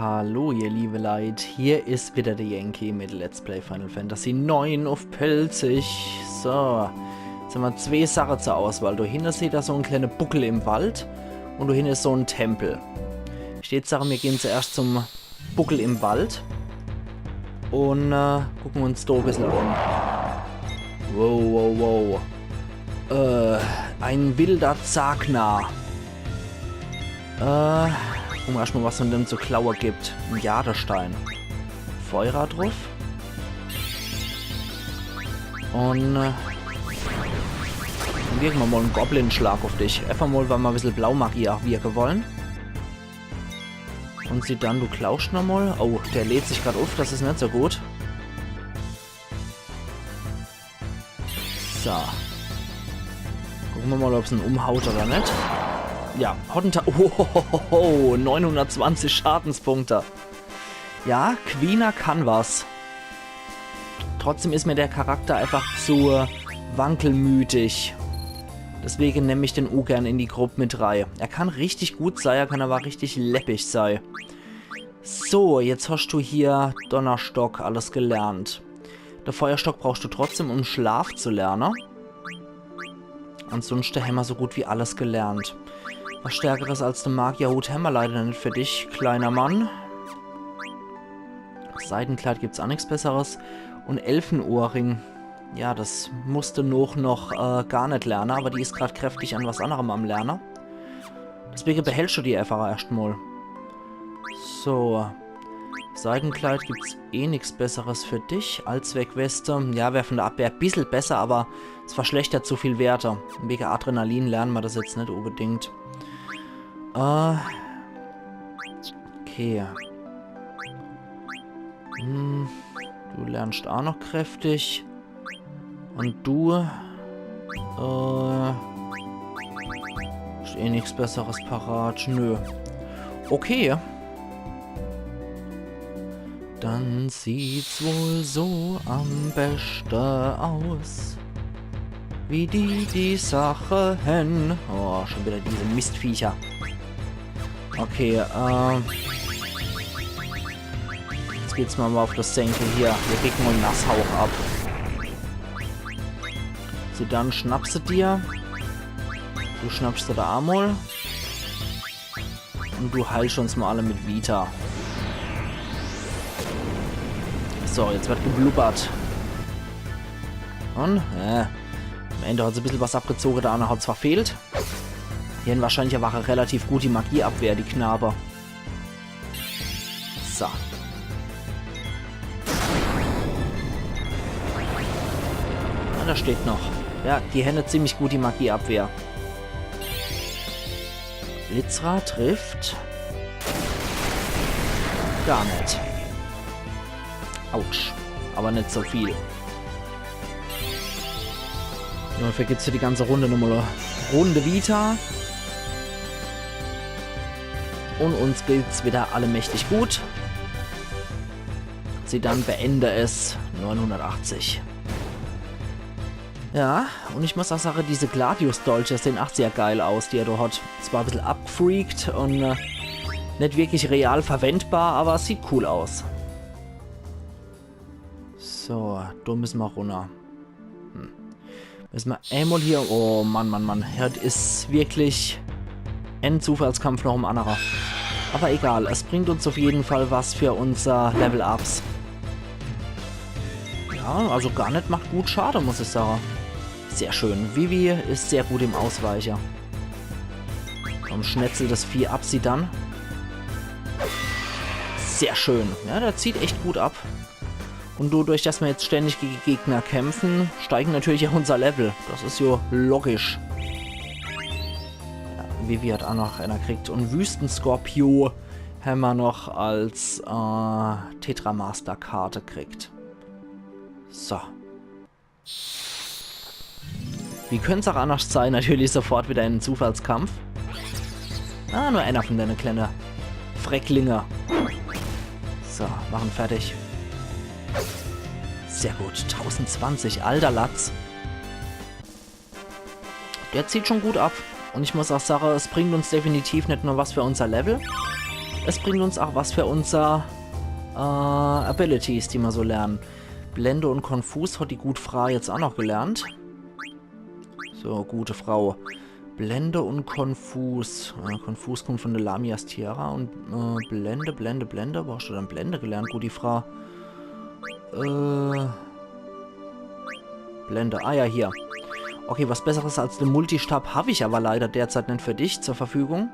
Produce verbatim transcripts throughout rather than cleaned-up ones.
Hallo, ihr liebe Leit, hier is wieder de Yankee mit Let's Play Final Fantasy neun uff Pälzisch. So, jetzt hämmer zwee Sache zur Auswahl. Do hinne seht er so en kleene Buckel im Wald un do hinne is so en Tempel. Ich deet sage, mir gehn zuerscht zum Buckel im Wald un äh, gucken uns do e bissel um. Wow, wow, wow. Äh, ein wilder Zagna. Äh, gucke mer erscht mol, was vun dem zu klaue gibt. En Jadestein. Feuer druff. Un äh, dann wirke mer mol en Goblin-Schlag uff dich. Äfach mol, weil mer e bissel Blaumagie aa wirke wolle. Un Zidane, du klauscht nochmol. Oh, der lädt sich grad uff, das is net so gut. So. Gucke mer mol, ob's en umhaut oder net. Ja, Hottentat. Ohohoho, neunhundertzwanzig Schadenspunkte. Ja, Quina kann was. Trotzdem is mir der Charakter äfach zu äh, wankelmütig. Deswege nemm ich den ungern in die Grupp mit rei. Er kann richtig gut sei, er kann awwer richtig läppich sei. So, jetzt hoscht du hier Donnerstock alles gelernt. De Feuerstock brauchscht du trotzdem, um Schlaf zu lerne. Ansunschte hämmer so gut wie alles gelernt. Was Stärkeres als de Magierhut hämmer leider net für dich, kleiner Mann. Seidenkleid gibt's aa nix Besseres. Un Elfenohrring. Ja, das musst du noch, noch äh, gar net lerne, awwer die is grad kräftig an was annerem am Lerne. Deswege behältscht du die äfach erscht mol. So. Seidenkleid gibt's eh nix Besseres für dich. Allzweckweste. Ja, wär vun der Abwehr e bissel besser, awwer es verschlechtert zu viel Werte. Wege Adrenalin lerne mer das jetzt net unbedingt. Äh. Okay. Hm, du lernst aa noch kräftig. Un du, äh, is eh nix Besseres parat. Nö. Okay. Dann sieht's wohl so am beschte aus, wie die die Sache hen. Oh, schon wieder diese Mistviecher. Okay, äh. Jetzt geht's mer mol uff das Senkel hier. Mir kriegen mol en Nasshauch ab. Zidane, schnappst du dir. Du schnappst dir do emol. Un du heilscht uns mol alle mit Vita. So, jetzt werd geblubbert. Un, äh, am Ende hat's e bissel was abgezoge, der anner hat's verfehlt. Die hen wahrscheinlich awwer aa relativ gut die Magieabwehr, die Knabe. So. Ah, der steht noch. Ja, die hen ziemlich gut die Magieabwehr. Blitzra trifft. Gar net. Autsch. Awwer net so viel. Ja, dafür gibt's für die ganze Runde nochmol e Runde Vita. Un uns geht's wieder allemächtig gut. Zidane, beende es. Neunhundertachtzig. Ja, un ich muss aa sage, diese Gladius-Dolche sehn aa sehr geil aus, die er do hat. Zwar e bissel abgefreakt un äh, net wirklich real verwendbar, awwer sieht cool aus. So, do müsse mer runner. Hm. Müsse mer emol hier. Oh Mann, Mann, Mann. Ja, das is wirklich en Zufallskampf noch em annere. Awwer egal, es bringt uns uff jeden Fall was für unser Level-Ups. Ja, also Garnet macht gut Schade, muss ich sage. Sehr schön. Vivi is sehr gut im Ausweiche. Komm, schnetzel das Vieh ab, Zidane. Sehr schön. Ja, der zieht echt gut ab. Un dodurch, dass mer jetzt ständig gege Gegner kämpfen, steigen natürlich aa unser Level. Das is jo logisch. Ja, Vivi hat aa noch äner kriegt. Un Wüstenskorpio hämmer noch als äh, Tetra-Master-Karte kriegt. So. Wie könnt's aa annerscht sei? Natürlich sofort wieder en Zufallskampf. Ah, nur äner vun denne kleene Frecklinge. So, mach en fertig. Sehr gut. Tausendzwanzig, alter Latz. Der zieht schon gut ab. Un ich muss aa sage, es bringt uns definitiv net nur was für unser Level. Es bringt uns ach was für unser, äh, Abilities, die mer so lernen. Blende und Konfus hat die gut Frau jetzt ach noch gelernt. So, gute Frau. Blende und Konfus. Äh, Konfus kommt von der Lamias Tiara und, äh, Blende, Blende, Blende. Wo hast du denn Blende gelernt, gute Frau? Äh, Blende. Ah ja, hier. Okay, was Besseres als den Multistab hab ich aber leider derzeit net für dich zur Verfügung.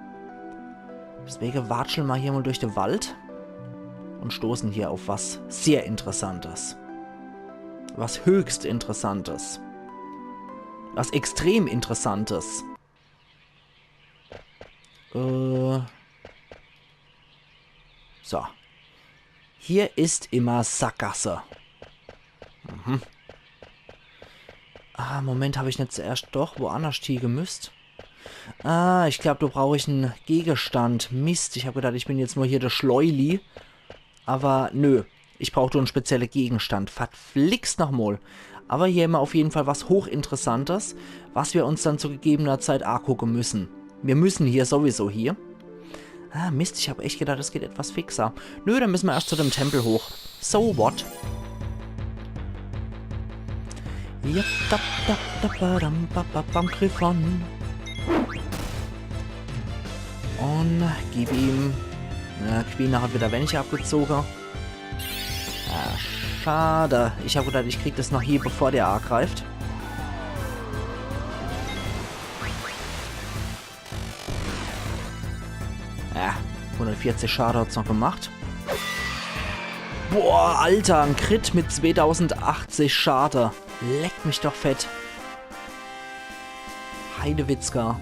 Deswege watscheln mer hier mal durch den Wald und stoßen hier auf was sehr Interessantes. Was höchst Interessantes. Was extrem Interessantes. Äh. So. Hier ist immer Sackgasse. Mhm. Ah, Moment, hab ich net zuerscht doch woannerscht hie gemüsst? Ah, ich glaub, do brauch ich en Gegenstand. Mist, ich hab gedacht, ich bin jetzt nur hier der Schleuli. Aber nö, ich brauch do en spezielle Gegenstand. Verflixt nochmal. Aber hier hämmer auf jeden Fall was Hochinteressantes, was wir uns dann zu gegebener Zeit agucke müssen. Wir müssen hier sowieso hier. Ah, Mist, ich hab echt gedacht, es geht etwas fixer. Nö, dann müssen wir erst zu dem Tempel hoch. So what? Ja, da, da, da, ba, dam, ba, ba, bam, Griffon. Und gib ihm. Ja, Quina hat wieder wenig abgezogen. Ah, schade. Ich hab gedacht, ich krieg das noch hier, bevor der angreift. Ja, hundertvierzig Schade hat's noch gemacht. Boah, Alter, en Crit mit zweitausendachtzig Schade. Leck mich doch fett. Heidewitzka.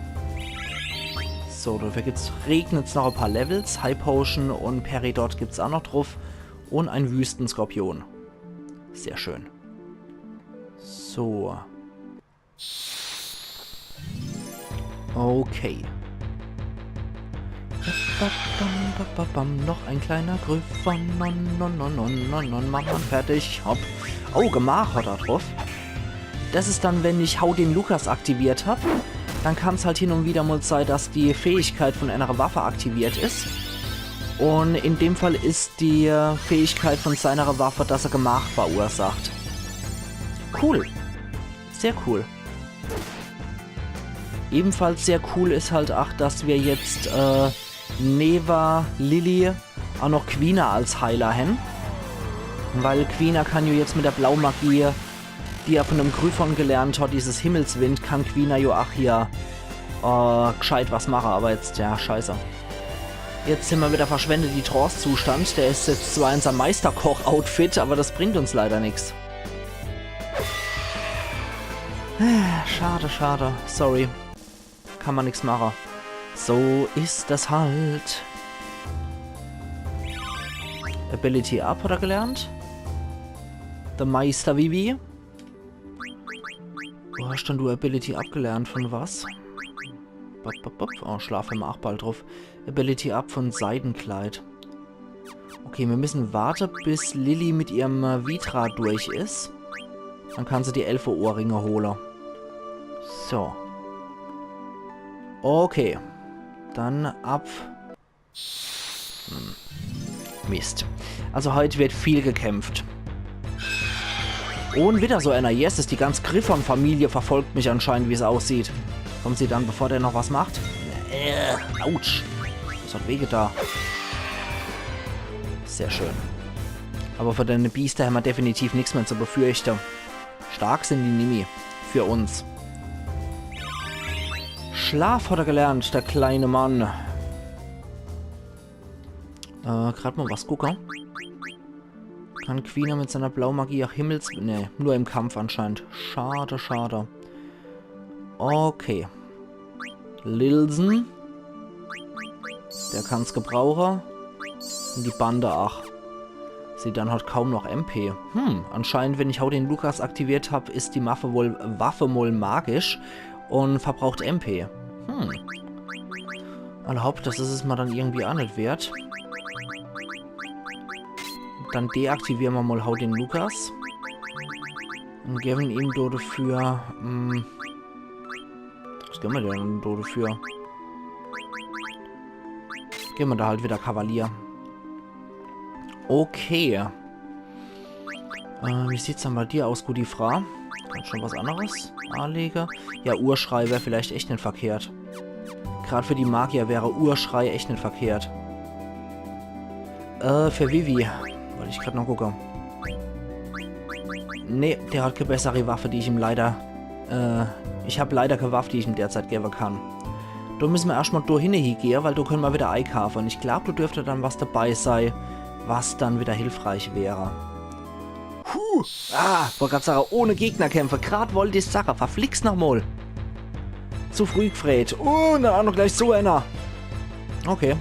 So, dafür gibt's, regnet's noch e paar Levels. High Potion und Peridot gibt's auch noch drauf. Und ein Wüstenskorpion. Sehr schön. So. Okay. Noch ein kleiner Griffon. Non, non, non, non, non, non, mach man fertig. Hopp. Oh, Gemach hat er drauf. Das ist dann, wenn ich Hau den Lukas aktiviert hab, dann kann's halt hin und wieder mal sein, dass die Fähigkeit von einer Waffe aktiviert ist. Und in dem Fall ist die Fähigkeit von seiner Waffe, dass er Gemach verursacht. Cool. Sehr cool. Ebenfalls sehr cool ist halt ach, dass wir jetzt, äh, newe Lilly auch noch Quina als Heiler hän. Weil Quina kann jo jetzt mit der Blaumagie, die er von dem Griffon gelernt hat, dieses Himmelswind, kann Quina jo ach hier, äh, gscheit was mache, aber jetzt, ja, scheiße. Jetzt simmer wieder verschwendet die Trance-Zustand. Der ist jetzt zwar in seinem Meisterkoch-Outfit, aber das bringt uns leider nix. Schade, schade. Sorry. Kann man nix mache. So ist das halt. Ability Up hat er gelernt. Der Meister Vivi. Wo hast denn du Ability Up gelernt? Von was? Bop, bop, bop. Oh, Schlaf hämmer ach bald drauf. Ability Up von Seidenkleid. Okay, wir müssen warte, bis Lilly mit ihrem, äh, Vitra durch ist. Dann kann sie die Elfe-Ohrringe hole. So. Okay. Dann ab. Hm. Mist. Also heute wird viel gekämpft. Und wieder so einer. Yes, ist die ganze Griffon-Familie verfolgt mich anscheinend, wie's aussieht. Kommt sie dann, bevor der noch was macht? Äh, autsch. Das hat wehgetan. Sehr schön. Aber vor dene Biester hämmer definitiv nix mehr zu befürchten. Stark sind die nimmi. Für uns. Schlaf hat er gelernt, der kleine Mann. Äh, grad mal was gucke. Kann Quina mit seiner Blaumagie auch Himmels-, nee, nur im Kampf anscheinend. Schade, schade. Okay. Lilsen. Der kann's gebrauche. Und die Bande, ach. Zidane hat kaum noch M P. Hm, anscheinend, wenn ich Hau den Lukas aktiviert hab, ist die Waffe wohl, Waffe wohl magisch und verbraucht M P. Hm. Alla hopp, das is es mal dann irgendwie ach net wert. Dann deaktiviere mer mal Hau den Lukas. Und gewen ihm do dafür, mm, was gewen mer denn do dafür? Gehn mer do halt wieder Kavalier. Okay. Äh, wie sieht's dann bei dir aus, gudi Frau? Kannst schon was anneres anlege? Ja, Urschrei wär vielleicht echt net verkehrt. Grad für die Magier wär Urschrei echt net verkehrt. Äh, für Vivi. Wollt ich grad noch gucke. Nee, der hat kä bessere Waffe, die ich ihm leider, äh, ich hab leider kä Waffe, die ich ihm derzeit gewe kann. Do müsse mer erscht mol do hinne hiegehe, weil do könne mer wieder eikaafe. Un ich glaub, do dürft dann was dabei sei, was dann wieder hilfreich wär. Puh. Ah, wollt grad sage, ohne Gegner kämpfe. Grad wollt ich sage, verflixt noch mol. Zu früh gfreet. Oh, un dann aa noch gleich so einer. Okay.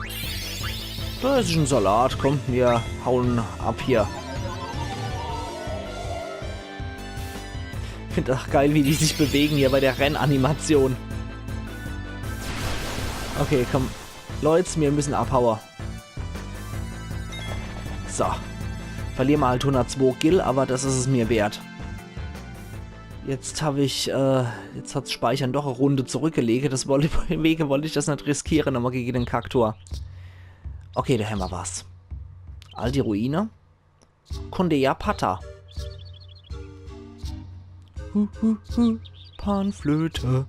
Do is en Salat. Komm, mir hauen ab hier. Find ach geil, wie die sich bewegen hier bei der Rennanimation. Okay, komm. Leut, mir müssen abhaue. So. Verliere mer halt hundertzwo Gil, aber das is es mir wert. Jetzt hab ich, äh, jetzt hat's Speichern doch e Runde zurückgelege. Das wollt, wege wollt ich das net riskiere, nochmol gege den Kaktor. Okay, do hämmer was. Aldi Ruine. Kundeja Patta. Hu, hu, hu. Panflöte.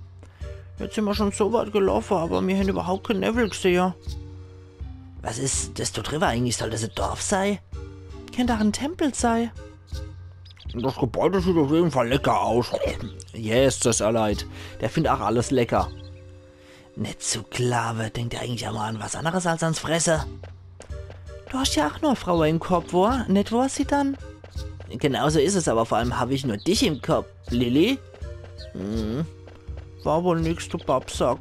Jetzt sin mer schon so weit gelaufe, aber mir hän überhaupt kä Newwel gsehe. Was is das do driwwer eigentlich? Soll das e Dorf sei? Kennt ach en Tempel sei. Das Gebäude sieht auf jeden Fall lecker aus. Yes, das Allied. Der find ach alles lecker. Net zu glaawe, denkt er eigentlich ach mol an was anneres als ans Fresse? Du hast ja ach nur Fraue im Kopp, wo? Net wo, Zidane? Genau so is es, aber vor allem hab ich nur dich im Kopp, Lilly. Hm. War wohl nix, du Babbsack.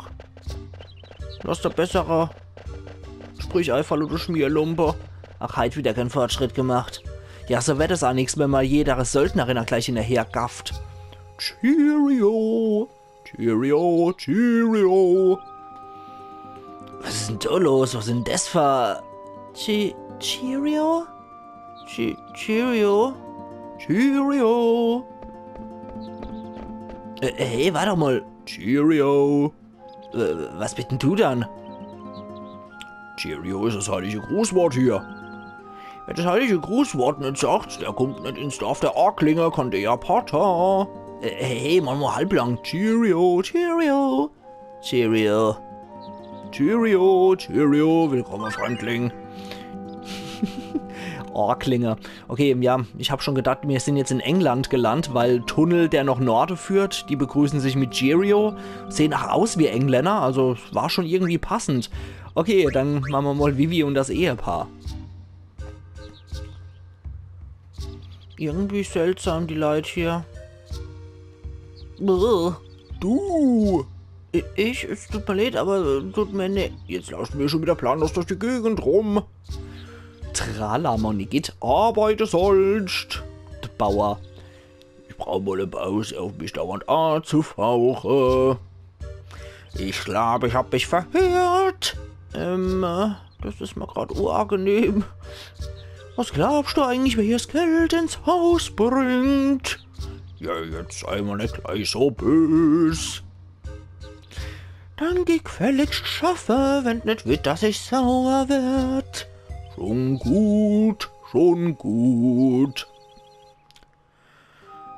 Lass der bessere Sprich eifalle, du Schmierlumpe. Ach, heit wieder kein Fortschritt gemacht. Ja, so werd es ach nix, wenn mol jeder Söldnerin ach gleich hinnerher gafft. Cheerio! Cheerio, Cheerio. Was is denn do los? Was sin das für Che Cheerio? Che Cheerio? Cheerio. Äh, hey, wart doch mol. Cheerio. Äh, was bitt denn du dann? Cheerio is das heilige Grußwort hier. Wer das heilige Grußwort net sagt, der kummt net ins Dorf der Orklinge, Kundeja Patta. Äh, hey, hey, mol mol halblang. Cheerio, Cheerio. Cheerio. Cheerio, Cheerio, willkomme, Fremdling. Orklinge. Okay, ja, ich hab schon gedacht, mir sin jetzt in England gelandt, weil Tunnel, der noch Norde führt, die begrüßen sich mit Cheerio, sehen ach aus wie Engländer, also war schon irgendwie passend. Okay, dann mache mer mol Vivi und das Ehepaar. Irgendwie seltsam, die Leit hier. Brr. Du! I-, ich? Es tut mir leid, aber, äh, tut mir ne-, jetzt laufscht mir schon wieder planlos durch die Gegend rum. Trala, Monigitt, arbeite sollscht. De Bauer. Ich brauch mol e Paus, auf mich dauernd anzufauche. Ich glaub, ich hab mich verhört. Ähm, äh, das is mir grad unangenehm. Was glaubscht du eigentlich, wer hier 's Geld ins Haus bringt? Ja, jetzt sei mol net gleich so bös. Dann geh gfälligscht schaffe, wenn net willscht, dass ich sauer werd. Schon gut, schon gut.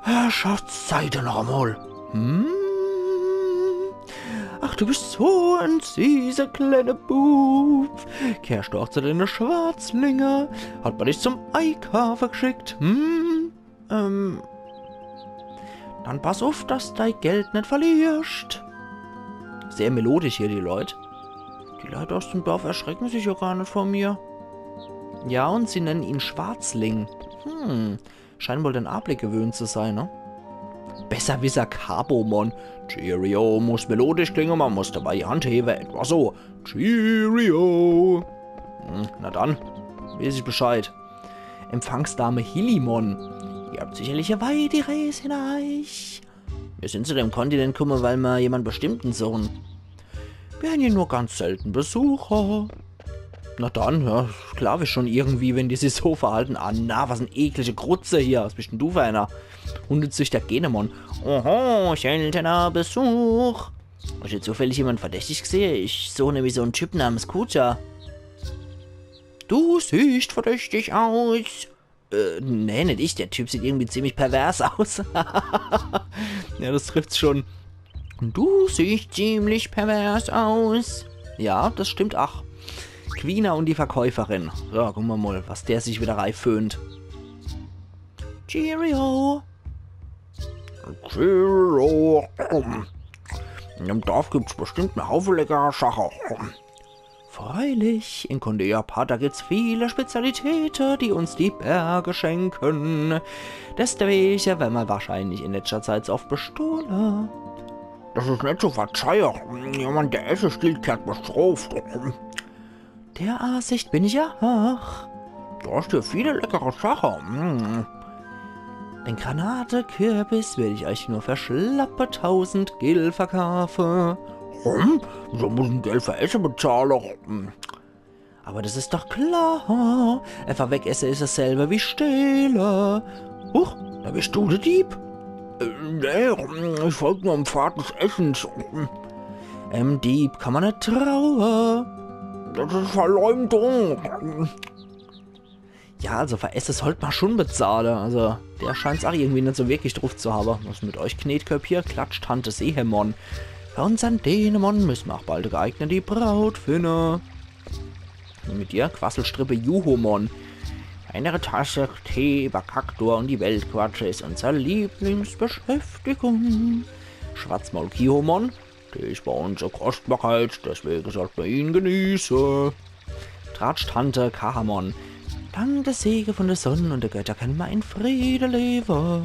Herrschaftszeite noch emol. Hm? Ach, du bist so en süßer kleiner Bub. Gheerscht du ach zu dene Schwarzlinge? Hat mer dich zum Eikaafe gschickt? Hm? Ähm. Dann pass uff, dass dei Geld net verlierscht. Sehr melodisch hier, die Leit. Die Leit aus dem Dorf erschrecken sich ja gar net vor mir. Ja, und sie nennen ihn Schwarzling. Hm, scheinen wohl den Anblick gewöhnt zu sein, ne? Besserwisser Kabomon. Cheerio muss melodisch klingen, man muss dabei die Hand heben, etwa so. Cheerio. Hm, na dann, weiß ich Bescheid. Empfangsdame Hilimon. Ihr habt sicherlich e weiti Reis hinner eich. Wir sind zu dem Kontinent gekommen, weil wir jemand Bestimmten suchen. Wir haben hier nur ganz selten Besucher. Na dann, ja, klar, wie schon irgendwie, wenn die sich so verhalten. Ah, na, was en eklige Grutze hier. Was bist denn du für einer? Hundezüchter Genemon. Oho, seltener Besuch. Hast du zufällig jemand verdächtig gesehen? Ich suche nämlich so en Typ namens Kuja. Du siehst verdächtig aus. Äh, nee, net ich. Der Typ sieht irgendwie ziemlich pervers aus. Ja, das trifft's schon. Du siehst ziemlich pervers aus. Ja, das stimmt. Ach. Quina und die Verkäuferin. So, gucke mer mal, was der sich wieder reiföhnt. Cheerio. Cheerio. In dem Dorf gibt's bestimmt en Haufe leckere Sache. Freilich, in Kundeya Patta gibt's viele Spezialitäte, die uns die Berge schenken. Deswegen werden wir wahrscheinlich in letzter Zeit oft bestohlen. Das is net zu verzeihen. Jemand, der Esse stiehlt, gehört bestraft. Der Ansicht bin ich ja auch. Du hast hier viele leckere Sachen. Mm. Den Granatekürbis will ich euch nur für schlappe tausend Gil verkaufen. Hm? Wieso muss en Geld für Esse bezahle? Hm. Aber das is doch klar. Einfach wegesse is dasselbe wie stehle. Huch, da bist du der Dieb. Äh, nee, ich folg nur em Pfad des Essens. Em Dieb kann man net traue. Das is Verleumdung. Ja, also für Esse sollt ma schon bezahle. Also, der scheint's auch irgendwie net so wirklich druff zu habe. Was mit euch, Knetköpp hier? Klatscht Tante Sehemon. Für unsern Dänemon müssen ma auch bald geeignete Braut finde. Und mit dir, Quasselstrippe Juhomon. Eine Tasse Tee über Kaktor und die Weltquatsche is unser Lieblingsbeschäftigung. Schwatzmaul Kihomon. Tee is bei uns e Kostbarkeit, deswege sollt ma ihn genieße. Tratsch Tante Kahamon. Dank de Sege von de Sonn und de Götter könne ma in Friede lewe.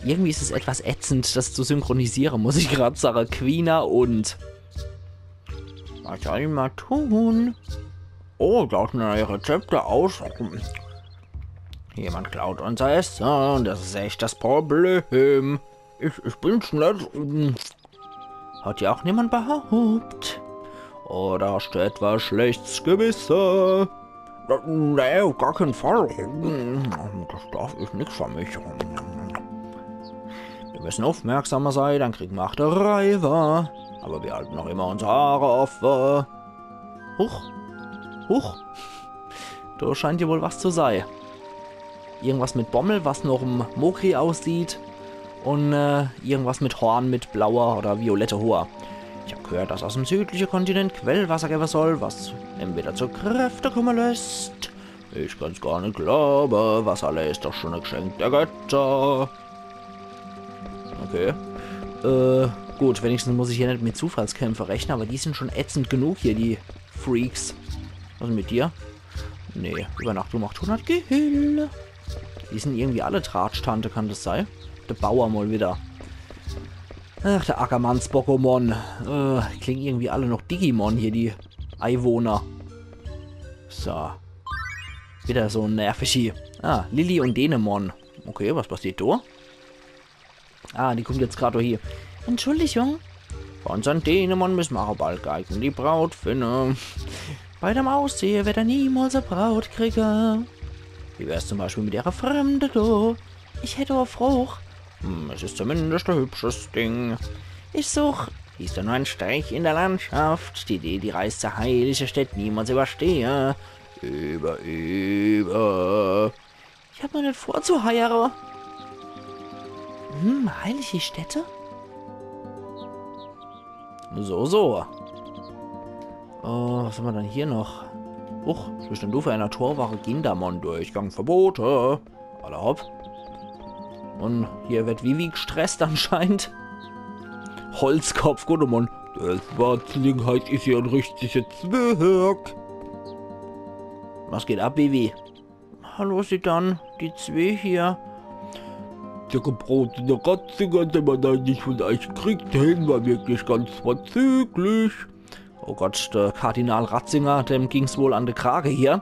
Irgendwie is es etwas ätzend, das zu synchronisiere, muss ich grad sage. Quina und... Was soll ma tun? Oh, da sind neue Rezepte aus. Jemand klaut unser Esse und das is echt das Problem. Ich, ich bin's net. Hat ja auch niemand behaupt. Oder hast du etwa schlechtes Gewisse? Nee, auf gar keinen Fall. Das Dorf is nix für mich. Wir müssen aufmerksamer sei, dann kriegen wir auch de Reiber. Aber wir halten noch immer unsere Haare offen. Huch. Huch. Da scheint ja wohl was zu sei. Irgendwas mit Bommel, was noch em Mokri aussieht. Und äh, irgendwas mit Horn mit blauer oder violetter Hoor. Ich hab gehört, dass aus dem südlichen Kontinent Quellwasser geben soll, was em wieder zu Kräfte kommen lässt. Ich kann's gar net glauben, Wasser is doch schon e Geschenk der Götter. Okay. Äh, gut, wenigstens muss ich hier net mit Zufallskämpfe rechnen, aber die sind schon ätzend genug hier, die Freaks. Was is mit dir? Nee, Übernachtung macht hundert Gil. Die sind irgendwie alle Tratsch-Tante, kann das sei? De Bauer mal wieder. Ach, der Ackermanns-Pokémon. Äh, klingen irgendwie alle noch Digimon hier, die Eiwohner. So. Wieder so nervig hier. Ah, Lilly und Dänemon. Okay, was passiert da? Ah, die kommt jetzt grad hier. Entschuldigung. Bei unsern Dänemon müssen wir auch bald geeignet die Braut finden. Bei dem Aussehen wird er niemals e Braut kriegen. Wie wär's zum Beispiel mit ihrer Fremde da? Ich hätt e Froch. Hm, es is zumindest e hübsches Ding. Ich such. Sie is doch nur ein Streich in der Landschaft, die, die, die Reise zur heiligen Stätte niemals überstehe. Über, über. Ich hab noch net vor zu heiere. Hm, heilige Stätte? So, so. Äh, was haben wir dann hier noch? Huch, was bist denn du für einer Torwache? Gindamon, Durchgang verbote. Alla hopp. Und hier wird Vivi gestresst anscheinend. Holzkopf, gut, Mann. Das war Gelegenheit, ist hier ein richtiger Zwerg. Was geht ab, Vivi? Hallo, Zidane. Die zwee hier. Der gebrotene Ratzinger, den wir neulich von euch gekriegt haben, war wirklich ganz vorzüglich. Oh Gott, der Kardinal Ratzinger, dem ging's wohl an de Krage hier.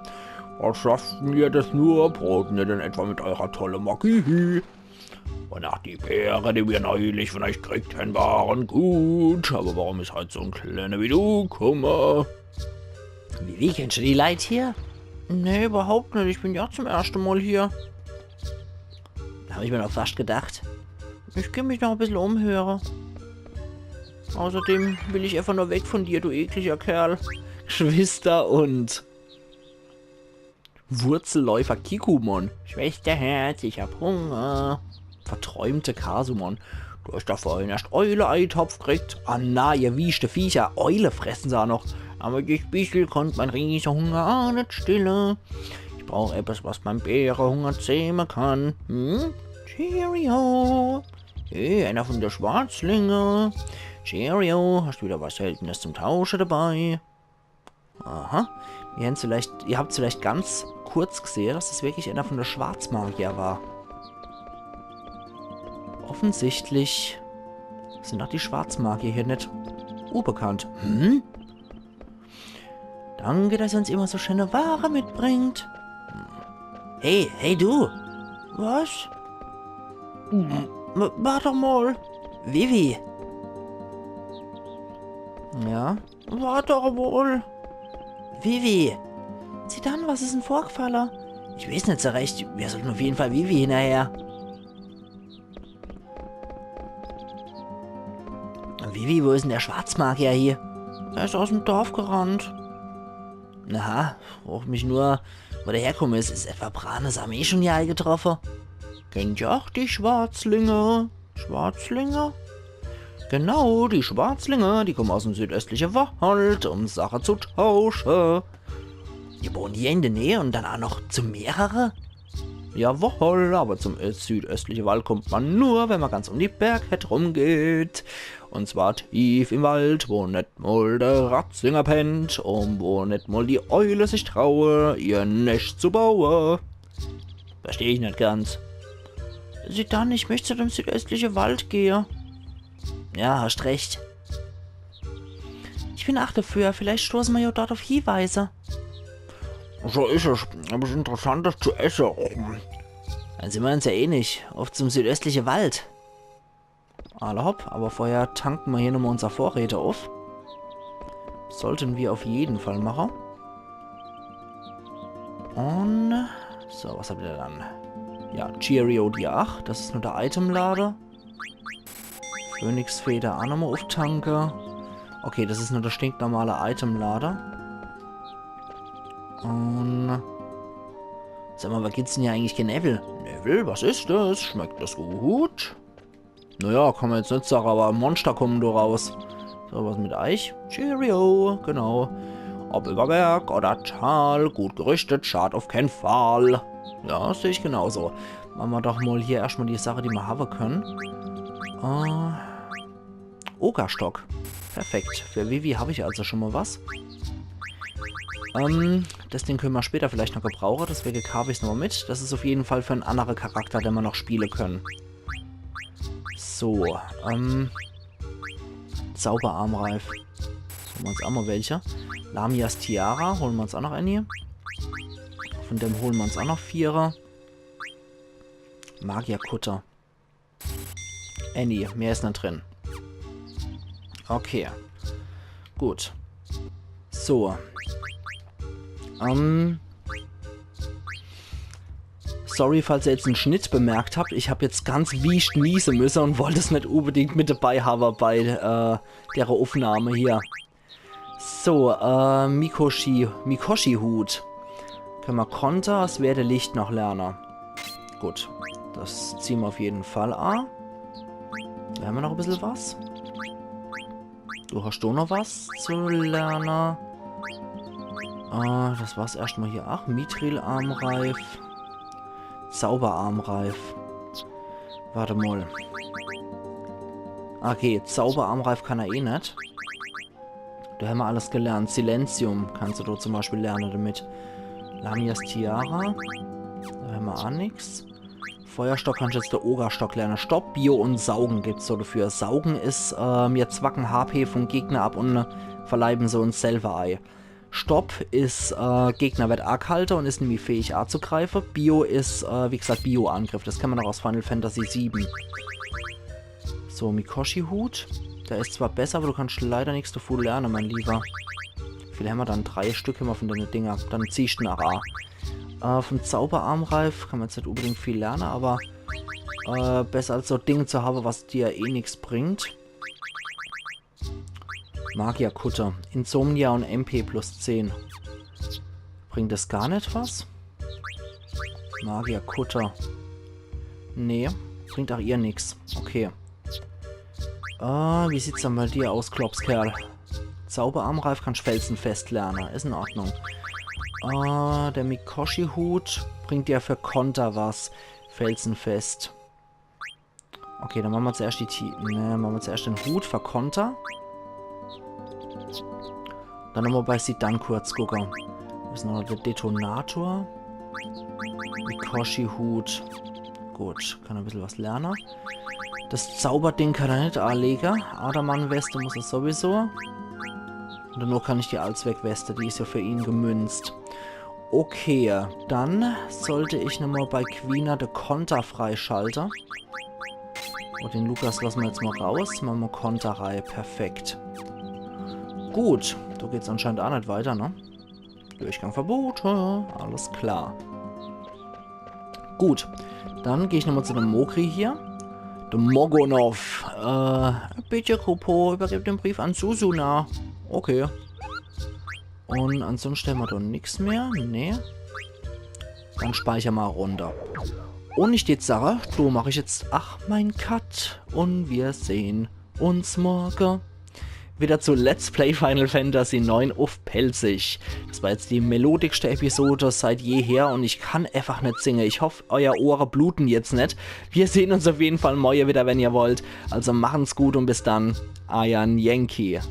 Was schafften ihr das nur? Broten ihr denn etwa mit eurer tolle Magie? Und ach, die Beere, die wir neulich von euch gekriegt haben, waren gut. Aber warum is halt so ein Kleiner wie du kumme? Wie, wie, kennst du die Leit hier? Nee, überhaupt net. Ich bin ja zum ersten Mal hier. Da hab ich mir noch fast gedacht. Ich geh mich noch ein bisschen umhören. Außerdem will ich einfach nur weg von dir, du ekliger Kerl. Geschwister und Wurzelläufer Kikumon. Schwesterherz, ich hab Hunger. Verträumte Kasumon. Du hast doch vorhin erscht Eule-Eintopf gekriegt. Ah na, ihr wieschte Viecher. Eule fressen se aa noch. Aber das bissel konnt mein Riesehunger aa net stille. Ich brauch etwas, was mein Bärehunger zähme kann. Hm? Cheerio. Hey, einer von de Schwarzlinge. Cheerio, hast wieder was Seltenes zum Tausche dabei? Aha. Ihr habt vielleicht, ihr habt vielleicht ganz kurz gesehen, dass es wirklich einer von de Schwarzmagier war. Offensichtlich sind auch die Schwarzmagier hier net unbekannt. Hm? Danke, dass ihr uns immer so schöne Ware mitbringt. Hey, hey du! Was? W- Wart doch mal! Vivi! Ja? Wart doch mal! Vivi! Zidane, was is denn vorgefalle? Ich weiß net so recht. Wir sollten auf jeden Fall Vivi hinterher. Vivi, wo is denn der Schwarzmagier hier? Er is aus dem Dorf gerannt. Aha, frag mich nur, wo der herkomme is. Is etwa Branes Armee schon hier eingetroffe? Kennt ihr auch die Schwarzlinge? Schwarzlinge? Genau, die Schwarzlinge, die kommen aus dem südöstlichen Wald, um Sache zu tausche. Die wohnen hier in der Nähe und dann auch noch zu mehrere? Jawohl, aber zum ö- südöstlichen Wald kommt man nur, wenn man ganz um die Bergkett rumgeht. Und zwar tief im Wald, wo net mal der Ratzinger pennt und wo net mal die Eule sich traue, ihr Nescht zu baue. Versteh ich net ganz. Zidane, ich möcht zu dem südöstlichen Wald gehe. Ja, hast recht. Ich bin ach dafür, vielleicht stoße mer ja dort auf Hinweise. So is es. Hab ich Interessantes zu esse. Dann sind wir uns ja einig. Auf zum südöstlichen Wald. Alla hopp, aber vorher tanken wir hier nochmal unser Vorräte auf. Sollten wir auf jeden Fall machen. Und so, was habt ihr dann? Ja, Cheerio, die acht. Das is nur der Itemlader. Phönixfeder aa nochmal auftanke. Okay, das is nur der stinknormale Itemlader. Und sag mal, was gibt's denn hier eigentlich? Kein Neville? Neville, was is das? Schmeckt das gut? Naja, kann man jetzt net sagen, aber Monster kommen do raus. So, was mit euch? Cheerio, genau. Ob über Berg oder Tal, gut gerüstet, schad auf kein Fall. Ja, seh ich genauso. Mache mer doch mal hier erscht mal die Sache, die mer haben können. Äh, Ogerstock. Perfekt. Für Vivi hab ich also schon mal was. Ähm, das Ding können mer später vielleicht noch gebrauchen, deswegen kauf ich's nochmal mit. Das is auf jeden Fall für en anderen Charakter, den mer noch spielen können. So, ähm, Zauberarmreif. Holen mer uns auch mal welche. Lamias Tiara, holen mer uns auch noch eine. Von dem holen mer uns auch noch viere. Magierkutter. Annie, mehr is net drin. Okay. Gut. So. Ähm. Sorry, falls ihr jetzt en Schnitt bemerkt habt. Ich hab jetzt ganz wiescht niese müsse und wollt es net unbedingt mit dabei haben bei äh, der Aufnahme hier. So, äh, Mikoshi, Mikoshi-Hut. Können mer Konter, es werde Licht noch lernen. Gut, das ziehen mer auf jeden Fall an. Do haben mer noch e bissel was. Du hast doch noch was zu lernen. Äh, das war's erscht mal hier. Ach, Mithril-Armreif. Zauberarmreif. Warte mal. Okay, Zauberarmreif kann er eh net. Do haben mer alles gelernt. Silenzium kannst du dort zum Beispiel lernen damit. Lamias Tiara. Do haben mer auch nix. Feuerstock kannst du jetzt der Ogerstock lernen. Stopp, Bio und Saugen gibt's so dafür. Saugen is, äh, mir zwacken H P vom Gegner ab und verleiben se uns selber ei. Stopp is, äh, Gegner wird agehalte und is nämlich fähig anzugreifen. Bio is, äh, wie gesagt, Bio-Angriff. Das kennt mer noch aus Final Fantasy sieben. So, Mikoshi-Hut. Der is zwar besser, aber du kannst leider nix davon lernen, mein Lieber. Wie viel haben mer dann? Drei Stück haben mer von den Dinger. Dann ziehst du nach A. Äh, vom Zauberarmreif kann mer jetzt net unbedingt viel lernen, aber äh, besser als so Ding zu haben, was dir eh nix bringt. Magierkutter. Insomnia und M P plus zehn. Bringt das gar net was? Magierkutter. Nee, bringt ach ihr nix. Okay. Ah, wie sieht's dann bei dir aus, Klopskerl? Zauberarmreif kann ich Felsenfest lerne. Is in Ordnung. Ah, der Mikoshi-Hut bringt ja für Konter was. Felsenfest. Okay, dann mache mer zuerscht die Ti-, ne, mache mer zuerscht den Hut für Konter. Dann nochmal bei Zidane kurz gucke. Do is noch der Detonator. Mikoshi-Hut. Gut, kann e bissel was lerne. Das Zauberding kann er net anlege. Adamant-Weste muss er sowieso. Und dann kann ich die Allzweckweste, die is ja für ihn gemünzt. Okay, dann sollt ich nochmal bei Quina de Konter freischalte. Und den Lukas lasse mer jetzt mal raus. Mache mer Konter rei. Perfekt. Gut, do geht's anscheinend ach net weiter, ne? Durchgang verbote. Alles klar. Gut, dann geh ich nochmal zu dem Mogri hier. Dem Mogonov. Äh, bitte, Kupo, übergib den Brief an Susuna. Okay. Und ansonsten hämmer do nix mehr. Nee. Dann speicher mer runner. Und ich deet sage, do mach ich jetzt, ach, mein Cut. Und wir sehen uns morge wieder zu Let's Play Final Fantasy neun uff Pälzisch. Das war jetzt die melodischste Episode seit jeher und ich kann einfach net singe. Ich hoff, euer Ohre bluten jetzt net. Wir sehen uns auf jeden Fall morge wieder, wenn ihr wollt. Also machen's gut und bis dann, eier Yankee.